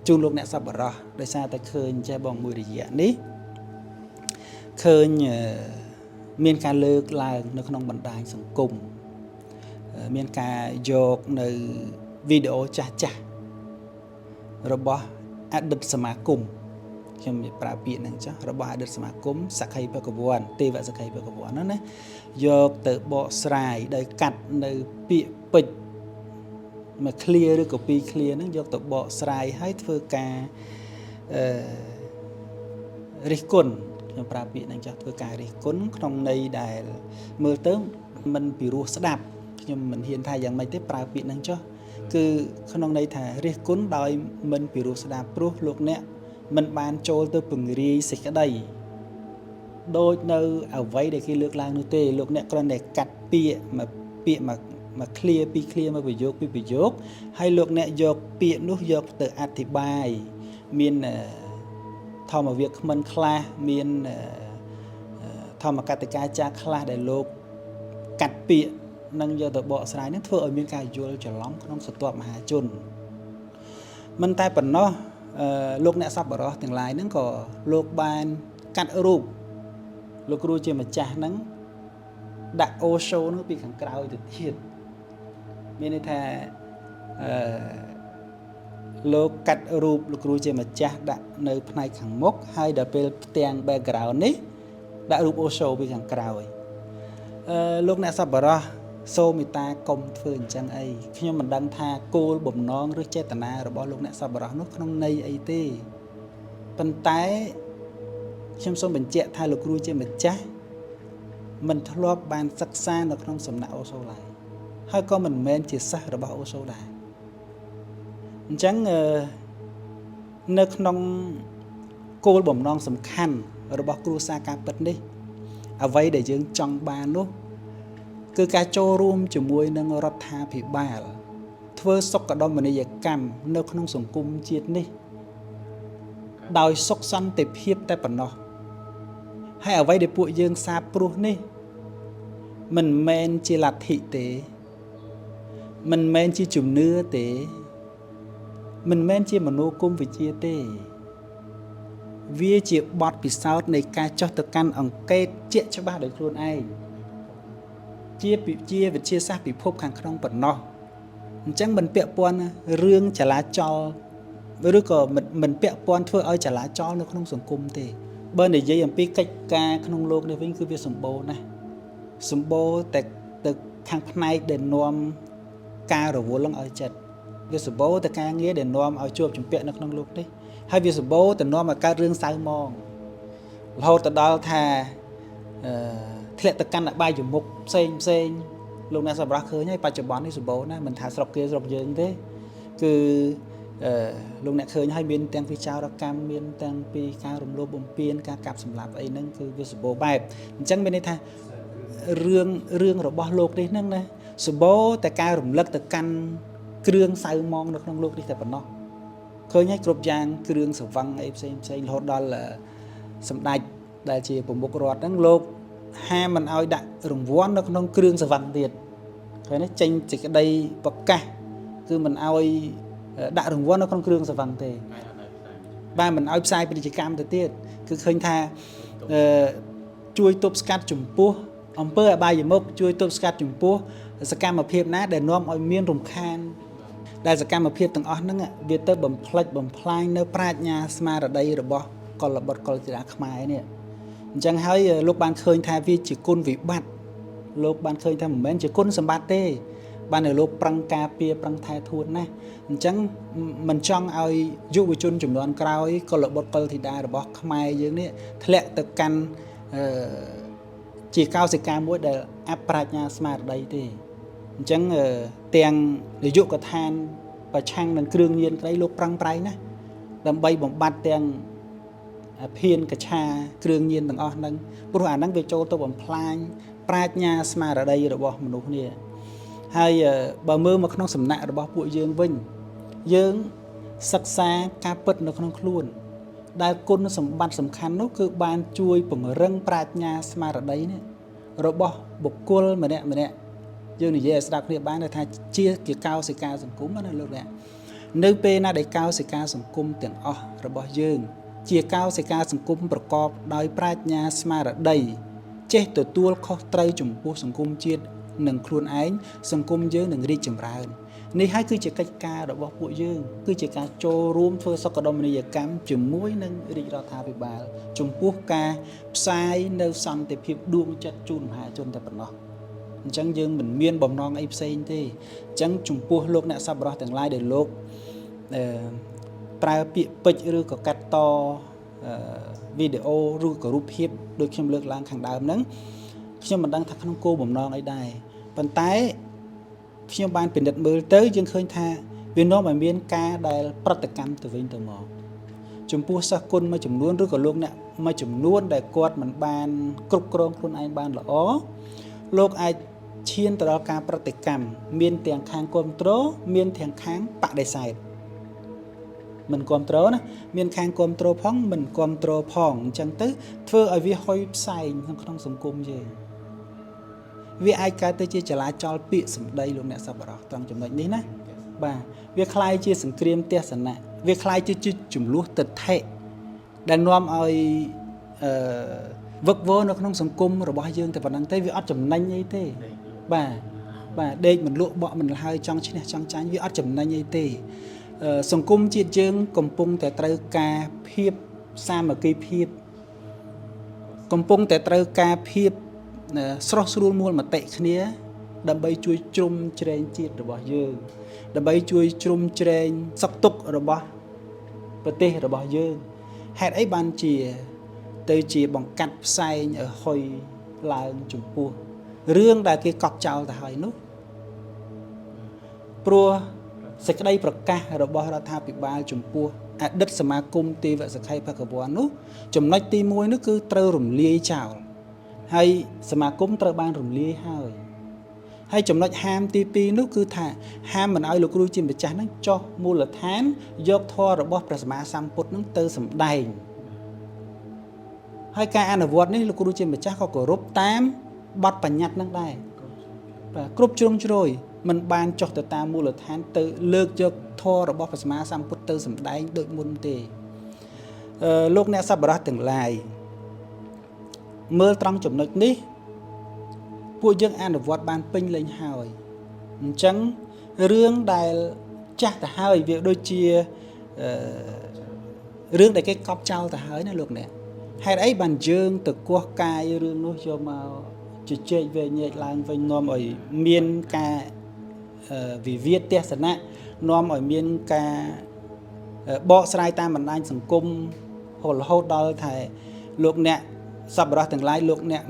ជូនលោកអ្នកសប្បុរសដោយសារតែឃើញចេះបងមួយរយៈនេះឃើញមានការលើកឡើងនៅក្នុងបណ្ដាញសង្គមមានការយកនៅវីដេអូចាស់ចាស់របស់អតីតសមាគមខ្ញុំប្រើពាក្យហ្នឹងចុះរបស់អតីតសមាគមសក្ខីភគវ័នទេវសក្ខីភគវ័នហ្នឹងណាយកទៅបកស្រាយដោយកាត់នៅពាក្យពេចន៍មួយឃ្លាឬក៏ពីរឃ្លាហ្នឹងយកទៅបកស្រាយឲ្យធ្វើការអឺរិះគន់ខ្ញុំប្រើពាក្យហ្នឹងចុះធ្វើការរិះគន់ក្នុងន័យដែលមើលទៅមិនពីរោះស្ដាប់ខ្ញុំមិនហ៊ានថាយ៉ាងម៉េចទេប្រើពាក្យហ្នឹងចុះគឺក្នុងន័យថារិះគន់ដោយមិនពីរោះស្ដាប់ព្រោះលោកអ្នកមិនបានចូលទៅពង្រាយសេចក្តីដូចនៅអ្វីដែលគេលើកឡើងនោះទេលោកអ្នកគ្រាន់តែកាត់ពាក្យមួយពាក្យមួយមួយឃ្លាពីរឃ្លាមួយប្រយោគពីរប្រយោគហើយលោកអ្នកយកពាក្យនោះយកទៅអធិប្បាយមានធម្មវាគ្មិនខ្លះមានធម្មកតិកាចារខ្លះដែលលោកកាត់ពាក្យនឹងយកទៅបកស្រាយនឹងធ្វើឲ្យមានការយល់ច្រឡំក្នុងស្រទាប់មហាជនមិនតែប៉ុណ្ណោះលោកអ្នកសប្បុរសទាំងឡាយហ្នឹងក៏លោកបានកាត់រូបលោកគ្រូជាម្ចាស់ហ្នឹងដាក់អូសូនោះពីខាងក្រោយទៅទៀតមានន័យថាអឺលោកកាត់រូបលោកគ្រូជាម្ចាស់ដាក់នៅផ្នែកខាងមុខហើយដល់ពេលផ្ទាំង background នេះដាក់រូបអូសូពីខាងក្រោយអឺលោកអ្នកសប្បុរសសូមមេត្តាកុំធ្វើអញ្ចឹងអីខ្ញុំមិនដឹងថាគោលបំណងឬចេតនារបស់លោកអ្នកសប្បុរសនោះក្នុងន័យអីទេប៉ុន្តែខ្ញុំសូមបញ្ជាក់ថាលោកគ្រូជាម្ចាស់មិនធ្លាប់បានសិក្សានៅក្នុងសំណាក់អូសូឡើយហើយក៏មិនមែនជាសិស្សរបស់អូសូដែរអញ្ចឹងនៅក្នុងគោលបំណងសំខាន់របស់គ្រួសារការពិតនេះអ្វីដែលយើងចង់បាននោះគឺការចូលរួមជាមួយនឹងរដ្ឋាភិបាលធ្វើសុខដុមនីយកម្មនៅក្នុងសង្គមជាតិនេះដោយសុខសន្តិភាពតែប៉ុណ្ណោះហើយអ្វីដែលពួកយើងសាបព្រោះនេះមិនមែនជាលទ្ធិទេមិនមែនជាជំនឿទេមិនមែនជាមនោគមវិជ្ជាទេវាជាបទពិសោធន៍នៃការចុះទៅកាន់អង្កេតជាក់ច្បាស់ដោយខ្លួនឯងជាវិទ្យាសាស្ត្រពិភពខាងក្នុងប៉ុណ្ណោះអញ្ចឹងមិនពាក់ព័ន្ធរឿងចលាចលឬក៏មិនពាក់ព័ន្ធធ្វើឲ្យចលាចលនៅក្នុងសង្គមទេបើនិយាយអំពីកិច្ចការក្នុងលោកនេះវិញគឺវាសម្បូរណាស់សម្បូរតែទៅខាងផ្នែកដែលនាំការរវល់នឹងឲ្យចិត្តវាសម្បូរតែការងារដែលនាំឲ្យជួបជំពាក់នៅក្នុងលោកនេះហើយវាសម្បូរតែនាំឲ្យកើតរឿងសៅមងរហូតទៅដល់ថាអឺធ្លាក់ទៅកាន់អបាយមុខផ្សេងផ្សេងលោកអ្នកសម្រាប់ឃើញហើយបច្ចុប្បន្ននេះសម្បូរណាស់មិនថាស្រុកគេស្រុកយើងទេគឺអឺលោកអ្នកឃើញហើយមានទាំងពីចោរកម្មមានទាំងពីការរំលោភបំពានការកាប់សម្លាប់អីហ្នឹងគឺវាសម្បូរបែបអញ្ចឹងមានន័យថារឿងរបស់លោកនេះហ្នឹងណាសម្បូរតែការរំលឹកទៅកាន់គ្រឿងសៅមងនៅក្នុងលោកនេះតែប៉ុណ្ណោះឃើញហើយគ្រប់យ៉ាងគ្រឿងសង្វឹងអីផ្សេងផ្សេងរហូតដល់សម្ដេចដែលជាប្រមុខរដ្ឋហ្នឹងលោកហាមមិនឲ្យដាក់រង្វាន់នៅក្នុងគ្រឿងសង្វឹងទៀតឃើញទេចេញសេចក្តីប្រកាសគឺមិនឲ្យដាក់រង្វាន់នៅក្នុងគ្រឿងសង្វឹងទេបាទមិនឲ្យផ្សាយពាណិជ្ជកម្មទៅទៀតគឺឃើញថាអឺជួយទប់ស្កាត់ចំពោះអំពើអបាយមុខជួយទប់ស្កាត់ចំពោះសកម្មភាពណាដែលនាំឲ្យមានរំខានដែលសកម្មភាពទាំងអស់ហ្នឹងវាទៅបំផ្លិចបំផ្លាញនៅប្រាជ្ញាស្មារតីរបស់កុលបុត្រកុលធីតាខ្មែរនេះអញ្ចឹងហើយលោកបានឃើញថាវាជាគុណវិបត្តិលោកបានឃើញថាមិនមែនជាគុណសម្បត្តិទេបានតែលោកប្រឹងការពារប្រឹងថែធួនណាស់អញ្ចឹងមិនចង់ឲ្យយុវជនចំនួនក្រោយកុលបុត្រកុលធីតារបស់ខ្មែរយើងនេះធ្លាក់ទៅកាន់អឺជាកោសិកាមួយដែលអប្រាជ្ញាស្មារតីទេអញ្ចឹងទាំងនាយកដ្ឋានប្រឆាំងនឹងគ្រឿងញៀនក្តីលោកប្រឹងប្រែងណាស់ដើម្បីបំបត្តិទាំងភៀនកឆាគ្រឿងញៀនទាំងអស់ហ្នឹងព្រោះអាហ្នឹងវាចូលទៅបំផ្លាញប្រាជ្ញាស្មារតីរបស់មនុស្សនេះហើយបើមើលមកក្នុងសំណាក់របស់ពួកយើងវិញយើងសិក្សាការពិតនៅក្នុងខ្លួនដែលគុណសម្បត្តិសំខាន់នោះគឺបានជួយពង្រឹងប្រាជ្ញាស្មារតីនេះរបស់បុគ្គលម្នាក់ម្នាក់យើងនិយាយឲ្យស្ដាប់គ្នាបានថាជាកោសិកាសង្គមណាលោកអ្នកអ នៅពេលណាដែលកោសិកាសង្គមទាំងអស់របស់យើង ជាកោសិកាសង្គមប្រកបដោយប្រាជ្ញាស្មារតីចេះទទួលខុសត្រូវចំពោះសង្គមជាតិនិងខ្លួនឯងសង្គមយើងនឹងរីកចម្រើននេះហើយគឺជាកិច្ចការរបស់ពួកយើងគឺជាការចូលរួមធ្វើសុខដុមនីយកម្មជាមួយនឹងរាជរដ្ឋាភិបាលចំពោះការផ្សាយនៅសន្តិភាពដួងចិត្តជូនមហាជនតែប៉ុណ្ណោះអញ្ចឹងយើងមិនមានបំណងអីផ្សេងទេអញ្ចឹងចំពោះលោកអ្នកសប្បុរសទាំងឡាយដែលលោកអឺប្រើពាក្យពេចន៍ឬក៏កាត់តវីដេអូឬក៏រូបភាពដូចខ្ញុំលើកឡើងខាងដើមហ្នឹងខ្ញុំមិនដឹងថាក្នុងគោលបំណងអីដែរប៉ុន្តែខ្ញុំបានពិនិត្យមើលទៅយើងឃើញថាវានាំឲ្យមានការដែលប្រតិកម្មទៅវិញទៅមកចំពោះសិស្សគុណមួយចំនួនឬក៏លោកអ្នកមួយចំនួនដែលគាត់មិនបានគ្រប់គ្រងខ្លួនឯងបានល្អលោកអាចឈានទៅដល់ការប្រតិកម្មមានទាំងខាងគ្រប់គ្រងមានទាំងខាងបដិសេធមិនគ្រប់គ្រងណាមានខាងគ្រប់គ្រងផងមិនគ្រប់គ្រងផងអញ្ចឹងទៅធ្វើឲ្យវាហុយផ្សែងក្នុងសង្គមយើងវាអាចកើតទៅជាចលាចលពាក្យសម្ដីលោកអ្នកសប្បុរសត្រង់ចំណុចនេះណាបាទវាคล้ายជាសង្គ្រាមទស្សនៈវាคล้ายជាចំនួនទិដ្ឋិដែលនាំឲ្យអឺវឹកវរនៅក្នុងសង្គមរបស់យើងតែប៉ុណ្្នឹងទេវាអត់ចំណេញអីទេបាទបាទដេកមិនលក់បក់មិនលហើយចង់ឈ្នះចង់ចាញ់វាអត់ចំណេញអីទេសង្គមជាតិយើងកំពុងតែត្រូវការភាពសាមគ្គីភាពកំពុងតែត្រូវការភាពស្រស់ស្រួលមូលមតិគ្នាដើម្បីជួយជ្រុំជ្រែងជាតិរបស់យើងដើម្បីជួយជ្រុំជ្រែងសុខទុក្ខរបស់ប្រទេសរបស់យើងហេតុអីបានជាទៅជាបង្កាត់ផ្សែងឲ្យហុយឡើងចំពោះរឿងដែលគេកប់ចោលទៅហើយនោះព្រោះសេចក្តីប្រកាសរបស់រដ្ឋាភិបាលចំពោះអតីតសមាគមទេវសក្ខីភគវ័ននោះចំណុចទី1នោះគឺត្រូវរំលាយចោលហើយសមាគមត្រូវបានរំលាយហើយហើយចំណុចហាមទី2នោះគឺថាហាមមិនឲ្យលោកគ្រូជាម្ចាស់នឹងចុះមូលដ្ឋានយកធម៌របស់ព្រះសម្មាសម្ពុទ្ធនឹងទៅសម្ដែងហើយការអនុវត្តនេះលោកគ្រូជាម្ចាស់ក៏គោរពតាមបទបញ្ញត្តិនឹងដែរបាទគ្រប់ជ្រុងជ្រោយមិនបានចុះទៅតាមមូលដ្ឋានទៅលើកយកធម៌របស់ព្រះសម្មាសម្ពុទ្ធទៅសម្ដែងដូចមុនទេលោកអ្នកសប្បុរសទាំងឡាយមើលត្រង់ចំណុចនេះពួកយើងអនុវត្តបានពេញលេញហើយអញ្ចឹងរឿងដែលចាស់ទៅហើយវាដូចជារឿងដែលគេកប់ចោលទៅហើយណាលោកអ្នកហេតុអីបានយើងទៅគោះកាយរឿងនោះយកមកជជែកវែកញែកឡើងវិញនាំឲ្យមានការវិវាទទស្សនៈនាំឲ្យមានការបកស្រាយតាមបណ្ដាញសង្គមរហូតដល់ថាលោកអ្នកសប្បុរសទាំងឡាយលោកអ្នក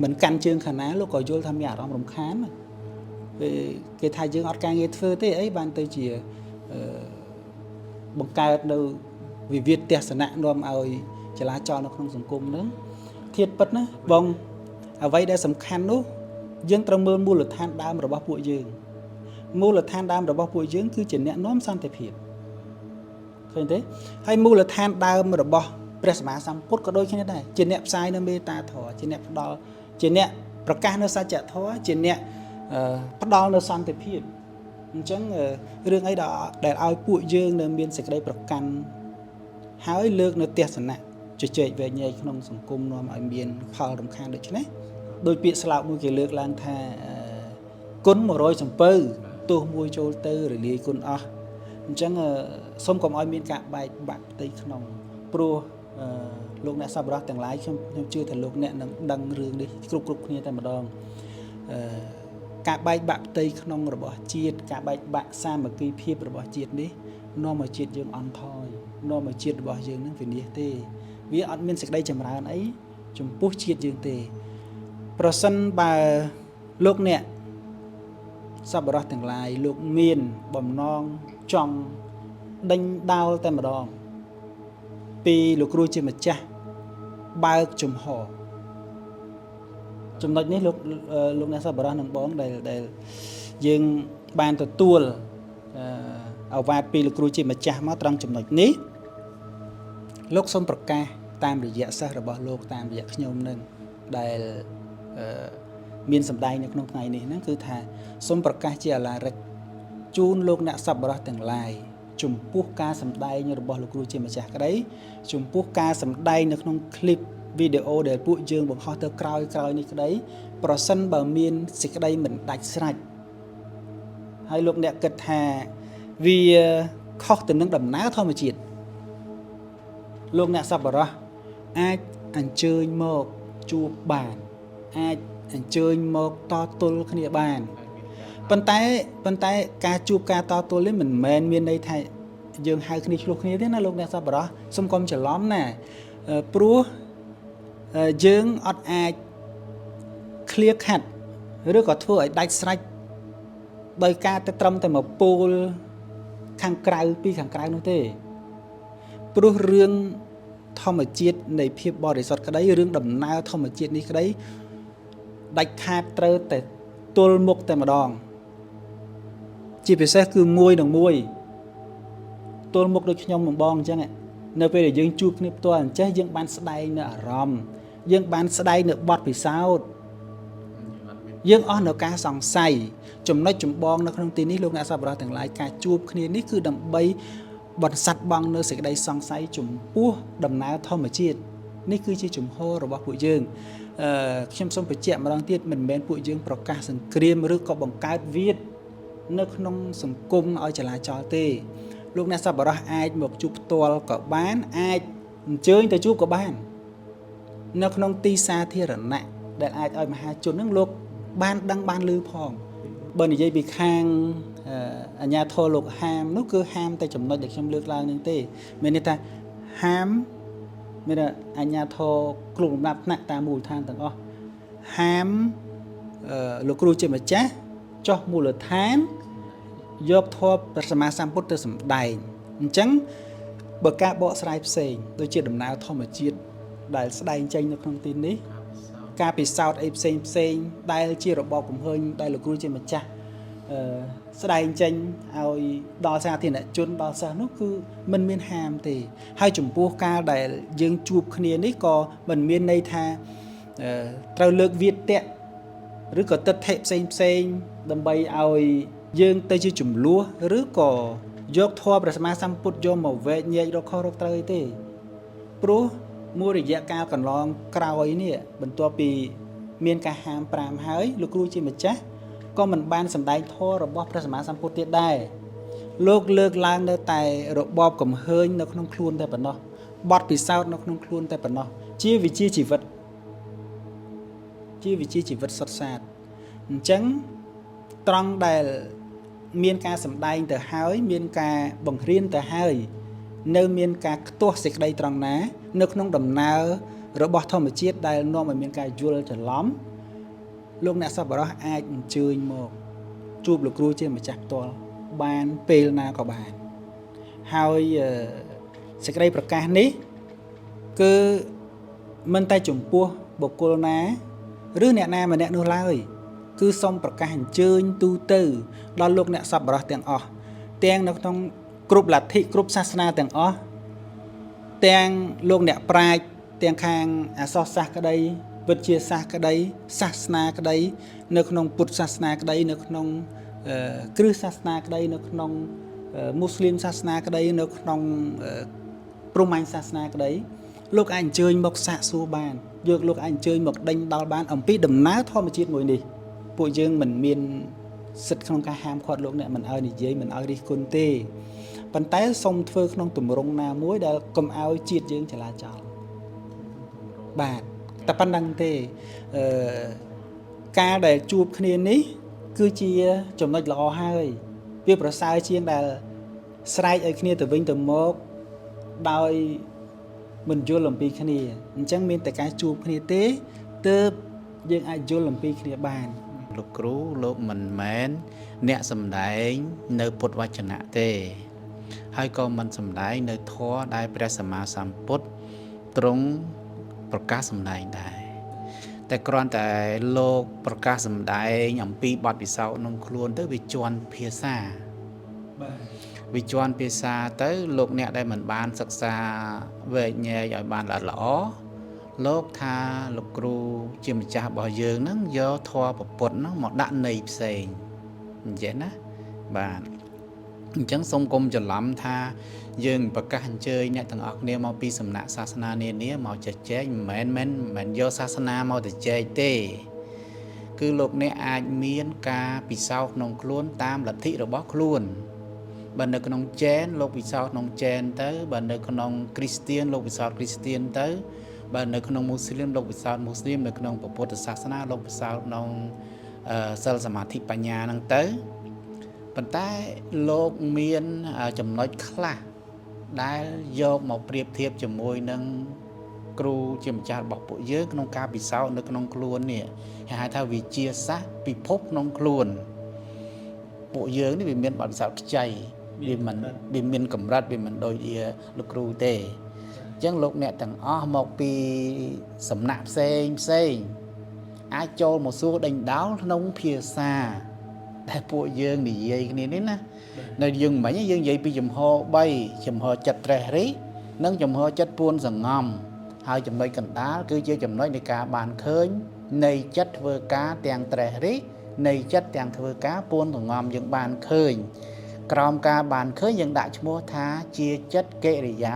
មិនកាន់ជើងខាងណាលោកក៏យល់ថាមានអារម្មណ៍រំខានពេលគេថាយើងអត់ការងារធ្វើទេអីបានទៅជាបង្កើតនៅវិវាទទស្សនៈនាំឲ្យចលាចលនៅក្នុងសង្គមហ្នឹងធាតុពិតណាបងអ្វីដែលសំខាន់នោះយើងត្រូវមើលមូលដ្ឋានដើមរបស់ពួកយើងមូលដ្ឋានដើមរបស់ពួកយើងគឺជាអ្នកនាំសន្តិភាពឃើញទេហើយមូលដ្ឋានដើមរបស់ព្រះសម្មាសម្ពុទ្ធក៏ដូចគ្នាដែរជាអ្នកផ្សាយនៅមេត្តាធម៌ជាអ្នកផ្ដល់ជាអ្នកប្រកាសនៅសច្ចធម៌ជាអ្នកផ្ដល់នៅសន្តិភាពអញ្ចឹងរឿងអីដែលឲ្យពួកយើងនៅមានសេចក្តីប្រកាន់ហើយលើកនៅទស្សនៈជជែកវែកញែកក្នុងសង្គមនាំឲ្យមានផលរំខានដូច្នេះដោយពាក្យស្លោកមួយគេលើកឡើងថាគុណ100សំពៅទោសមួយចូលទៅរលាយគុណអស់អញ្ចឹងសូមកុំឲ្យមានការបែកបាក់ផ្ទៃក្នុងព្រោះលោកអ្នកសប្បុរសទាំងឡាយខ្ញុំជឿថាលោកអ្នកនឹងដឹងរឿងនេះគ្រប់គ្នាតែម្ដងការបែកបាក់ផ្ទៃក្នុងរបស់ជាតិការបែកបាក់សាមគ្គីភាពរបស់ជាតិនេះនាំឲ្យជាតិយើងអន់ថយនាំឲ្យជាតិរបស់យើងនឹងវិនាសទេវាអត់មានសេចក្តីចម្រើនអីចំពោះជាតិយើងទេប្រសិនបើលោកអ្នកសប្បុរសទាំងឡាយលោកមានបំណងចង់ដេញដោលតែម្ដងពីលោកគ្រូជាម្ចាស់បើកចំហចំណុចនេះលោកអ្នកសប្បុរសនឹងបងដែលយើងបានទទួលឱវាទពីលោកគ្រូជាម្ចាស់មកត្រង់ចំណុចនេះលោកសូមប្រកាសតាមរយៈសិស្សរបស់លោកតាមរយៈខ្ញុំនឹងដែលមានសម្ដែងនៅក្នុងថ្ងៃនេះហ្នឹងគឺថាសូមប្រកាសជាអាឡារិកជូនលោកអ្នកសប្បុរសទាំងឡាយ ចំពោះការសម្ដែងរបស់លោកគ្រូជាម្ចាស់ក្តីចំពោះការសម្ដែងនៅក្នុងคลิปវីដេអូដែលពួកយើងបង្ហោះទៅក្រោយក្រោយនេះក្តីប្រសិនបើមានសេចក្តីមិនដាច់ស្រេចហើយលោកអ្នកគិតថាវាខុសទៅនឹងដំណើរធម្មជាតិលោកអ្នកសប្បុរសអាចអញ្ជើញមកជួបបានអាចអញ្ជើញមកតទល់គ្នាបានប៉ុន្តែការជួបការតទល់នេះមិនមែនមានន័យថាយើងហៅគ្នាឆ្លោះគ្នាទេណាលោកអ្នកសប្បុរសសូមកុំច្រឡំណាព្រោះយើងអត់អាច clear cut ឬក៏ធ្វើឲ្យដាច់ស្រេចដោយការទៅត្រឹមតែមកពូលខាងក្រៅពីខាងក្រៅនោះទេព្រោះរឿងធម្មជាតិនៃភាពបរិសុទ្ធក្តីរឿងដំណើរធម្មជាតិនេះក្តីដាច់ខាតត្រូវតែទល់មុខតែម្ដងជាពិសេសគឺមួយនឹងមួយទល់មុខដូចខ្ញុំនឹងបងអញ្ចឹងនៅពេលដែលយើងជួបគ្នាផ្ទាល់អញ្ចេះយើងបានស្ដែងនៅអារម្មណ៍យើងបានស្ដែងនៅបទពិសោធន៍យើងអស់នៅការសង្ស័យចំណុចចម្បងនៅក្នុងទីនេះលោកអ្នកសប្បុរសទាំងឡាយការជួបគ្នានេះគឺដើម្បីបន្សាត់បង់នៅសេចក្តីសង្ស័យចំពោះដំណើរធម្មជាតិនេះគឺជាជំហររបស់ពួកយើងខ្ញុំសូមបញ្ជាក់ម្ដងទៀតមិនមែនពួកយើងប្រកាសសង្គ្រាមឬក៏បង្កើតវាទនៅក្នុងសង្គមឲ្យចលាចលទេលោកអ្នកសប្បុរសអាចមកជួបផ្ទាល់ក៏បានអាចអញ្ជើញទៅជួបក៏បាននៅក្នុងទីសាធារណៈដែលអាចឲ្យមហាជននឹងលោកបានដឹងបានឮផងបើនិយាយពីខាងអាជ្ញាធរលោកហាមនោះគឺហាមតែចំណុចដែលខ្ញុំលើកឡើងនឹងទេមានន័យថាហាមមានអាជ្ញាធរគ្រប់លំដាប់ថ្នាក់តាមមូលដ្ឋានទាំងអស់ហាមលោកគ្រូជាម្ចាស់ចុះមូលដ្ឋានយកធម៌ព្រះសម្មាសម្ពុទ្ធទៅសម្ដែងអញ្ចឹងបើការបកស្រាយផ្សេងដូចជាដំណើរធម្មជាតិដែលស្ដែងចេញនៅក្នុងទីនេះការពិសោធន៍អីផ្សេងផ្សេងដែលជារបបកំហើញដែលលោកគ្រូជាម្ចាស់ស្ដែងចេញឲ្យដល់សាធារណជនដល់សិស្សនោះគឺមិនមានហាមទេហើយចំពោះការដែលយើងជួបគ្នានេះក៏មិនមានន័យថាត្រូវលើកវាទៈឬក៏ទិដ្ឋិផ្សេងផ្សេងដើម្បីឲ្យយើងទៅជាចំនួនឬក៏យកធម៌ព្រះសម្មាសម្ពុទ្ធយកមកវែកញែករកខុសរកត្រូវទេព្រោះមួយរយៈកាលកន្លងក្រោយនេះបន្ទាប់ពីមានការហាមប្រាមហើយលោកគ្រូជាម្ចាស់ក៏មិនបានសម្ដែងធម៌របស់ព្រះសម្មាសម្ពុទ្ធទៀតដែរលោកលើកឡើងនៅតែរបបកំហើញនៅក្នុងខ្លួនតែប៉ុណ្ណោះបទពិសោធន៍នៅក្នុងខ្លួនតែប៉ុណ្ណោះជាវិជ្ជាជីវិតជាវិជ្ជាជីវិតសុទ្ធសាធអញ្ចឹងត្រង់ដែលមានការសម្ដែងទៅហើយមានការបង្រៀនទៅហើយនៅមានការខ្ទាស់សេចក្តីត្រង់ណានៅក្នុងដំណើររបស់ធម្មជាតិដែលនាំឲ្យមានការយល់ច្រឡំលោកអ្នកសប្បុរសអាចអញ្ជើញមកជួបលោកគ្រូជាម្ចាស់ផ្ទាល់បានពេលណាក៏បានហើយសេចក្តីប្រកាសនេះគឺមិនតែចំពោះបុគ្គលណាឬអ្នកណាម្នាក់នោះឡើយគឺសូមប្រកាសអញ្ជើញទូទៅដល់លោកអ្នកសប្បុរសទាំងអស់ទាំងនៅក្នុងគ្រប់លទ្ធិគ្រប់សាសនាទាំងអស់ទាំងលោកអ្នកប្រាជ្ញទាំងខាងអក្សរសាស្ត្រក្តីវិទ្យាសាស្ត្រក្តីសាសនាក្តីនៅក្នុងពុទ្ធសាសនាក្តីនៅក្នុងគ្រឹះសាសនាក្តីនៅក្នុងមូស្លីមសាសនាក្តីនៅក្នុងព្រហ្មញ្ញសាសនាក្តីលោកអាចអញ្ជើញមកសាកសួរបានយកលោកអាចអញ្ជើញមកដេញដោលបានអំពីដំណើរធម្មជាតិមួយនេះពួកយើងមិនមានសិទ្ធិក្នុងការហាមឃាត់លោកអ្នកមិនឲ្យនិយាយមិនឲ្យរិះគន់ទេប៉ុន្តែសូមធ្វើក្នុងទម្រង់ណាមួយដែលកុំឲ្យជាតិយើងចលាចលបាទតែប៉ុណ្្នឹងទេការដែលជួបគ្នានេះគឺជាចំណុចល្អហើយវាប្រសើរជាងដែលស្រែកឲ្យគ្នាទៅវិញទៅមកដោយមិនយល់អំពីគ្នាអញ្ចឹងមានតែការជួបគ្នាទេទើបយើងអាចយល់អំពីគ្នាបាន លោកគ្រូលោកមិនមែនអ្នកសម្ដែងនៅពុទ្ធវចនៈទេហើយក៏មិនសម្ដែងនៅធម៌ដែលព្រះសម្មាសម្ពុទ្ធទ្រង់ប្រកាសសម្ដែងដែរតែគ្រាន់តែលោកប្រកាសសម្ដែងអំពីបទពិសោធន៍ក្នុងខ្លួនទៅវាជន់ភាសា បាទ វាជន់ភាសាទៅលោកអ្នកដែលមិនបានសិក្សាវែកញែកឲ្យបានល្អល្អលោកថាលោកគ្រូជាម្ចាស់របស់យើងហ្នឹងយកធម៌ពុទ្ធហ្នឹងមកដាក់ន័យផ្សេងអញ្ចឹងណាបាទ អញ្ចឹងសូមកុំច្រឡំថាយើងប្រកាសអញ្ជើញអ្នកទាំងអស់គ្នាមកពីសំណាក់សាសនានានាមកជជែកមិនមែនមិនមែនយកសាសនាមកទៅជែកទេគឺលោកអ្នកអាចមានការពិសោធន៍ក្នុងខ្លួនតាមលទ្ធិរបស់ខ្លួនបើនៅក្នុងចែនលោកពិសោធន៍ក្នុងចែនទៅបើនៅក្នុងគ្រីស្ទៀនលោកពិសោធន៍គ្រីស្ទៀនទៅបើនៅក្នុងមូស្លីមលោកពិសោធន៍មូស្លីមនៅក្នុងពុទ្ធសាសនាលោកពិសោធន៍ក្នុងសិលសមាធិបញ្ញាហ្នឹងទៅប៉ុន្តែលោកមានចំណុចខ្លះដែលយកមកប្រៀបធៀបជាមួយនឹងគ្រូជាម្ចាស់របស់ពួកយើងក្នុងការពិសោធន៍នៅក្នុងខ្លួននេះគេហៅថាវិជាសាស្ត្រពិភពក្នុងខ្លួនពួកយើងនេះវាមានបទពិសោធន៍ខ្ចីវាមិនវាមានកម្រិតវាមិនដូចជាលោកគ្រូទេអញ្ចឹងលោកអ្នកទាំងអស់មកពីសំណាក់ផ្សេងផ្សេងអាចចូលមកសួរដេញដោលក្នុងភាសាដែលពួកយើងនិយាយគ្នានេះណានៅយើងមិញយើងនិយាយពីចំហ3ចំហចិត្តត្រេះរិះនិងចំហចិត្តពួនសងំហើយចំណុចកណ្ដាលគឺជាចំណុចនៃការបានឃើញនៃចិត្តធ្វើការទាំងត្រេះរិះនៃចិត្តទាំងធ្វើការពួនសងំយើងបានឃើញក្រោមការបានឃើញយើងដាក់ឈ្មោះថាជាចិត្តកិរិយា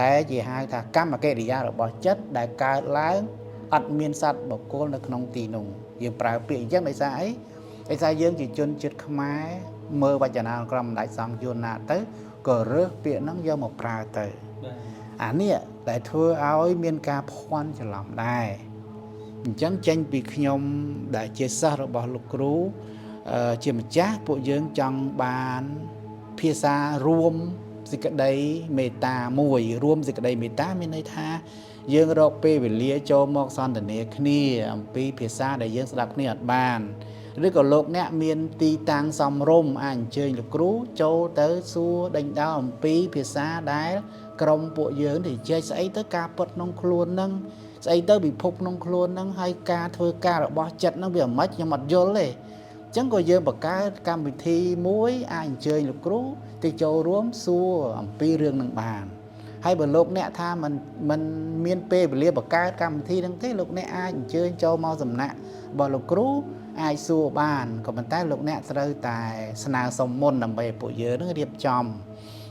ដែលជាហៅថាកម្មកិរិយារបស់ចិត្តដែលកើតឡើងអត់មានសត្វបុគ្គលនៅក្នុងទីនោះយើងប្រើពាក្យអញ្ចឹងដោយសារអីដោយសារយើងជាជនជាតិខ្មែរមើលវចនានុក្រមបណ្ដាច់សង្ឃយួនណាទៅក៏រើសពាក្យហ្នឹងយកមកប្រើទៅអានេះដែលធ្វើឲ្យមានការភ័ន្តច្រឡំដែរអញ្ចឹងចេញពីខ្ញុំដែលជាសិស្សរបស់លោកគ្រូជាម្ចាស់ពួកយើងចង់បានភាសារួមសេចក្តីមេត្តាមួយរួមសេចក្តីមេត្តាមានន័យថាយើងរកពេលវេលាចូលមកសន្ទនាគ្នាអំពីភាសាដែលយើងស្ដាប់គ្នាអត់បានឬក៏លោកអ្នកមានទីតាំងសមរម្យអាចអញ្ជើញលោកគ្រូចូលទៅសួរដេញដោលអំពីភាសាដែលក្រុមពួកយើងទៅជែកស្អីទៅការពិតក្នុងខ្លួននឹងស្អីទៅពិភពក្នុងខ្លួននឹងហើយការធ្វើការរបស់ចិត្តនឹងវាមិនខ្មិចខ្ញុំអត់យល់ទេអញ្ចឹងក៏យើងបង្កើតកម្មវិធីមួយអាចអញ្ជើញលោកគ្រូទៅចូលរួមសួរអំពីរឿងនឹងបានហើយបើលោកអ្នកថាមិនមានពេលវេលាបង្កើតកម្មវិធីហ្នឹងទេលោកអ្នកអាចអញ្ជើញចូលមកសំណាក់របស់លោកគ្រូអាចសួរបានក៏ប៉ុន្តែលោកអ្នកត្រូវតែស្នើសុំមុនដើម្បីឲ្យពួកយើងនឹងរៀបចំ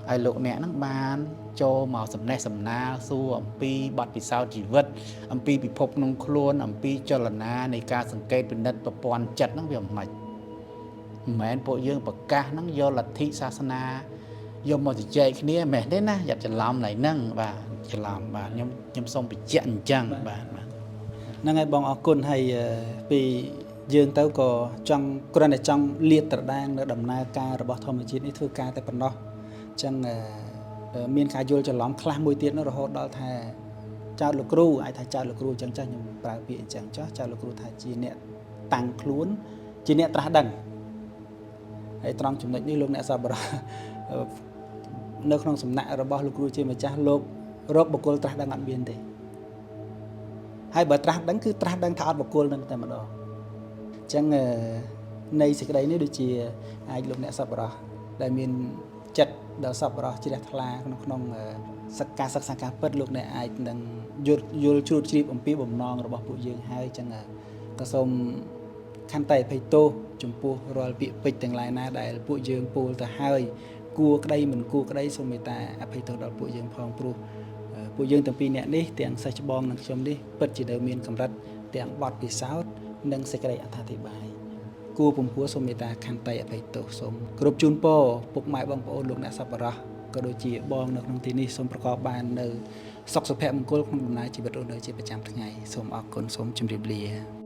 ឲ្យលោកអ្នកនឹងបានចូលមកសំណេះសំណាលសួរអំពីបទពិសោធន៍ជីវិតអំពីពិភពក្នុងខ្លួនអំពីចលនានៃការសង្កេតពិនិត្យប្រព័ន្ធចិត្តហ្នឹងវាមិនម៉េចមិនមែនពួកយើងប្រកាសហ្នឹងយកលទ្ធិសាសនាយកមកជជែកគ្នាមិនមែនទេណាយ៉ាត់ច្រឡំឡើយហ្នឹងបាទច្រឡំបាទខ្ញុំសូមបញ្ជាក់អញ្ចឹងបាទបាទ ហ្នឹងហើយបងអរគុណហើយពីយើងទៅក៏ចង់គ្រាន់តែចង់លាតត្រដាងនៅដំណើរការរបស់ធម្មជាតិនេះធ្វើការតែប៉ុណ្ណោះអញ្ចឹងមានការយល់ច្រឡំខ្លះមួយទៀតនោះរហូតដល់ថាចោតលោកគ្រូអាចថាចោតលោកគ្រូអញ្ចឹងចាស់ខ្ញុំប្រើពាក្យអញ្ចឹងចាស់ចោតលោកគ្រូថាជាអ្នកតាំងខ្លួនជាអ្នកត្រាស់ដឹងហើយត្រង់ចំណុចនេះលោកអ្នកសប្បុរសនៅក្នុងសំណាក់របស់លោកគ្រូជាម្ចាស់លោករកបុគ្គលត្រាស់ដឹងអត់មានទេហើយបើត្រាស់ដឹងគឺត្រាស់ដឹងថាអត់បុគ្គលនឹងតែម្ដងអញ្ចឹងនៃសេចក្តីនេះដូចជាអាចលោកអ្នកសប្បុរសដែលមានចិត្តដល់សប្បុរសជ្រះថ្លាក្នុងក្នុងសិក្សាសិក្សាការពិតលោកអ្នកអាចនឹងយល់យល់ជ្រួតជ្រាបអំពីបំណងរបស់ពួកយើងហើយអញ្ចឹងក៏សូមខន្តីអភ័យទោសចំពោះរាល់ពាក្យពេចន៍ទាំងឡាយណាដែលពួកយើងពោលទៅហើយគួរក្តីមិនគួរក្តីសូមមេត្តាអភ័យទោសដល់ពួកយើងផងព្រោះពួកយើងទាំងពីរអ្នកនេះទាំងសិស្សច្បងនិងខ្ញុំនេះពិតជានៅមានកម្រិតទាំងបទពិសោធន៍និងសេចក្តីអត្ថាធិប្បាយគួរពំពោះសូមមេត្តាខន្តីអភ័យទោសសូមគ្រប់ជូនពរពុកម៉ែបងប្អូនលោកអ្នកសប្បុរសក៏ដូចជាបងនៅក្នុងទីនេះសូមប្រកបបាននៅសុខសុភមង្គលក្នុងដំណើរជីវិតរស់នៅជាប្រចាំថ្ងៃសូមអរគុណសូមជម្រាបលា។